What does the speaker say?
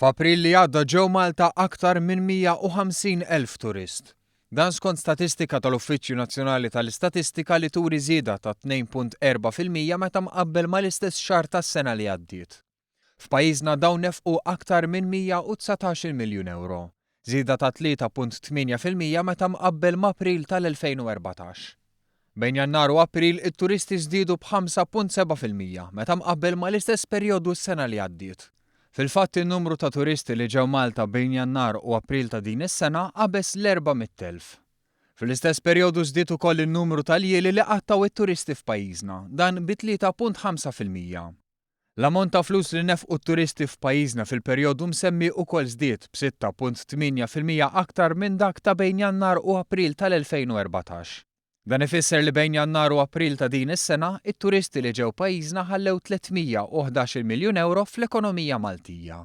F'April li għadda ġew Malta aktar minn 150,000 turist. Dan skont statistika tal-Uffiċċju Nazzjonali tal-Istatistika li turi żieda ta' 2.4% meta mqabbel mal-istess xahar tas-sena li għaddiet. F'pajjiżna dawn nefqu aktar minn 119-il miljun ewro, żieda ta' 3.8% meta mqabbel m'April tal-2014. Bejn Jannar u April it-turisti żdiedu b'5.7% meta mqabbel mal-istess perjodu s-sena li għaddiet. Fil-fatt in-numru ta' turisti li ġew Malta bejn Jannar u April ta' din is-sena qabeż l-400,000. Fl-istess perjodu żdied ukoll in-numru ta' ljieli li qattgħu t-turisti f'pajjiżna, dan bi 3.5%. L-ammont ta' flus li nefqu t-turisti f'pajjiżna fil-perjodu msemmi ukoll żdied b'6.8% aktar minn dak ta' bejn Jannar u April tal-2014. Dan ifisser li bejn Jannar u April ta' din is-sena, it-turisti li ġew pajjiżna ħallew 311-il miljun ewro fl-ekonomija Maltija.